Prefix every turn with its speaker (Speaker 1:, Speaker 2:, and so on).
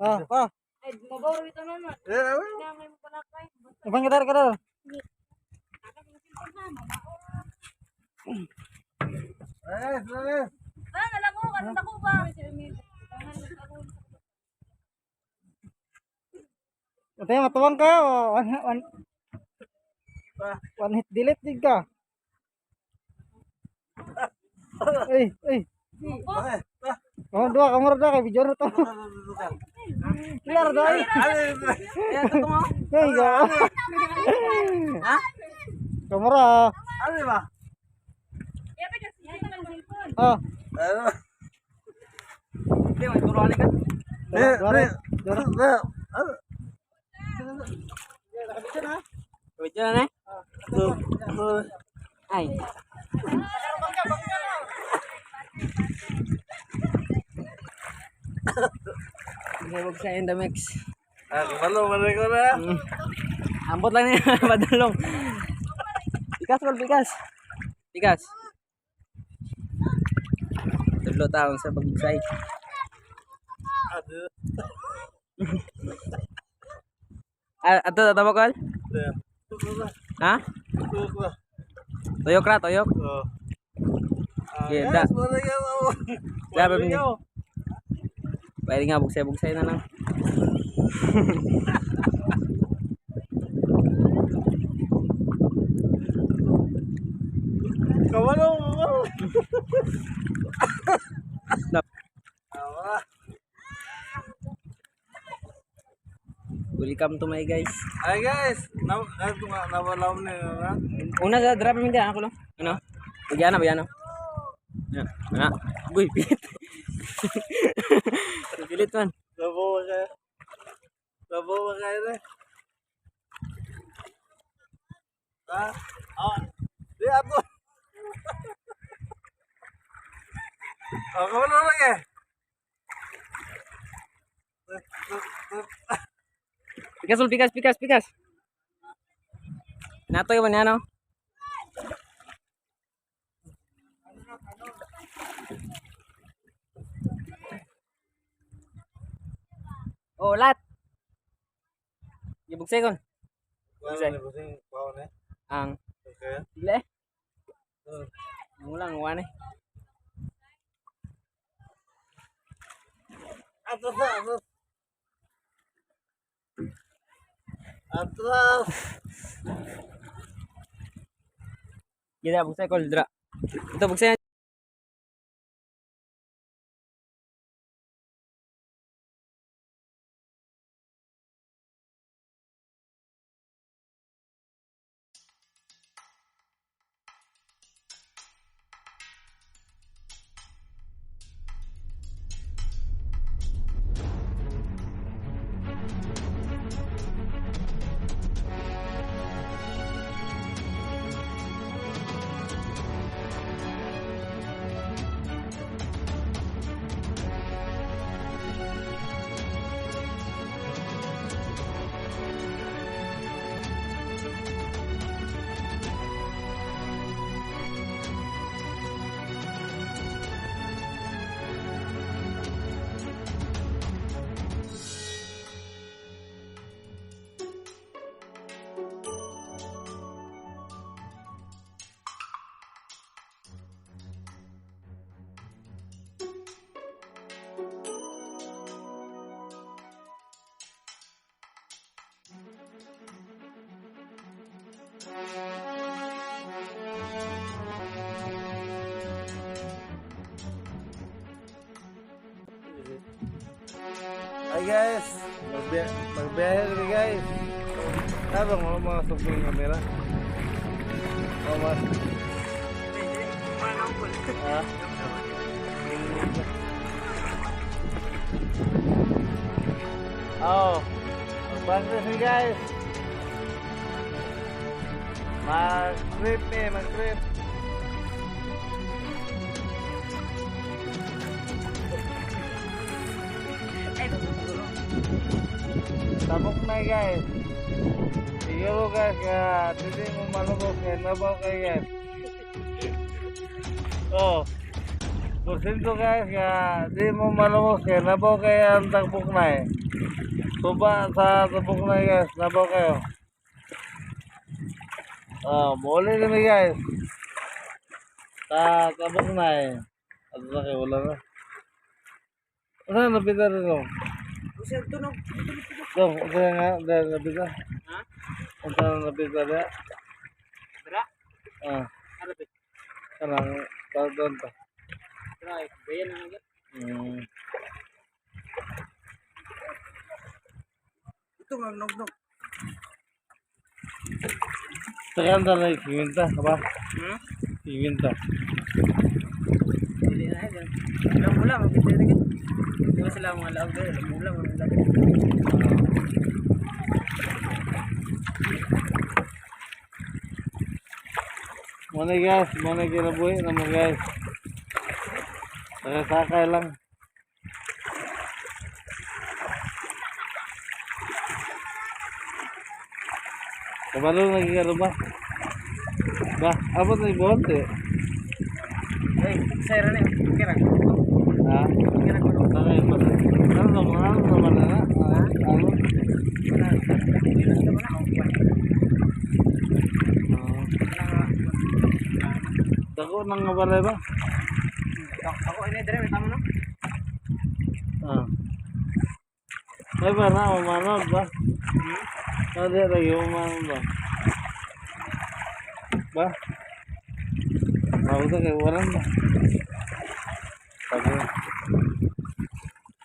Speaker 1: Ah, pa.
Speaker 2: Ay, mabaw ito na na.
Speaker 3: Eh,
Speaker 2: Kaya mo pala kay.
Speaker 1: Ibang kadar kadar.
Speaker 3: Eh, eh.
Speaker 2: Ah, alam ko kasi ako ba.
Speaker 1: Ate, matuwang ka. Oh. One, one, one hit delete din ka. Ay, ay. Oh, dua kamar dua kay video na to. Clear do ay. Ay, go.
Speaker 4: Ha?
Speaker 1: Kamera.
Speaker 3: Ano ba?
Speaker 2: Kaya pa kasi yan ang cellphone.
Speaker 1: Ah.
Speaker 3: Ano?
Speaker 4: Hindi, may turuan ka.
Speaker 3: Eh,
Speaker 1: Dua,
Speaker 3: eh,
Speaker 1: dua.
Speaker 3: Ano?
Speaker 4: Wait na eh. Ay. Huwag sa the mix.
Speaker 3: Ah, kabalo, malay ko na.
Speaker 4: Ambot lang niya, padulong. Pikas, wal pikas. Pikas. Tulo taon sa pagsay. Ah, ato tatawa ko? Ha? Tuyok ra, tuyok. Okay, da.
Speaker 3: Yes, malay ka na.
Speaker 4: Da, baby. Pwede nga, bugsay-bugsay na lang.
Speaker 3: Kabalo, kabalo.
Speaker 4: Stop.
Speaker 3: Ah,
Speaker 4: Welcome to my guys.
Speaker 3: Ay guys, na ito nga nawala mo na yun, ha?
Speaker 4: Una sa drop mi ako lang. Ano? Bagyana, bagyana. Ano? Ano? Uy, pilit. Pilit man.
Speaker 3: Nabawa kayo. Nabawa kayo na. Ha? Ah, di ato. Ah, kabalo lang eh.
Speaker 4: Pikas, ul, pikas, pikas, pikas. Nato yung ano? Oh, lat. Gibugsay kon.
Speaker 3: Wala na busing, wala na.
Speaker 4: Ang
Speaker 3: Okay.
Speaker 4: bigla eh. Ang lang wane.
Speaker 3: Atras na, atras. Atras.
Speaker 4: Gila bugsay kol dra. Ito bugsay.
Speaker 3: Hi guys, magbiyahe kami guys. Tabang mga mga subong kamera. Mga Ha? Oh, mag-practice mi guys. Mag-trip mi, mag-trip. Tabok na guys. Siguro guys, kaya hindi mo malubog kaya nabaw kayo guys. Oh. Porsyento, guys, nga di mo malungos kay nabaw kay ang tagbuknay. Suba sa tagbuknay, guys, nabaw kayo. Ah, muli kami, guys. Sa tagbuknay. At sa kay wala na. Ano napita rin ko?
Speaker 4: Tunog.
Speaker 3: Dong, unsa nga dahil napita?
Speaker 4: Ha?
Speaker 3: Unsa na napita diya?
Speaker 4: Dra.
Speaker 3: Ah,
Speaker 4: Ano ba?
Speaker 3: kanang tawag ta.
Speaker 4: Dra, bayan na lang. Ito nga nognog.
Speaker 3: Sakyan ta na 50, ba?
Speaker 4: Hmm?
Speaker 3: 50.
Speaker 4: Dili na yan. Alam mo lang, magpipili ka. Di ba sila mga laog doon? Alam mo lang, mga laog.
Speaker 3: Muna, guys, muna kinabuhi na mo, guys. Sakay-sakay lang. Kabalo na gigaro ba? Ba, abot na ibuhot eh.
Speaker 4: Hey, sa'yo na yun. Kira.
Speaker 3: Ha?
Speaker 4: Kira ko.
Speaker 3: Sakay pa. Ano naman, ano naman na? Ha? Ano?
Speaker 4: Wala. Hindi na sila na.
Speaker 3: Ah. Dako nang nga balay ba?
Speaker 4: Ako, ini dire, may tama no?
Speaker 3: Ah. May ba na, umanod ba?
Speaker 4: Hmm?
Speaker 3: Ano lagi umanod ba? Ba? Ako kay walang ba? Sabi.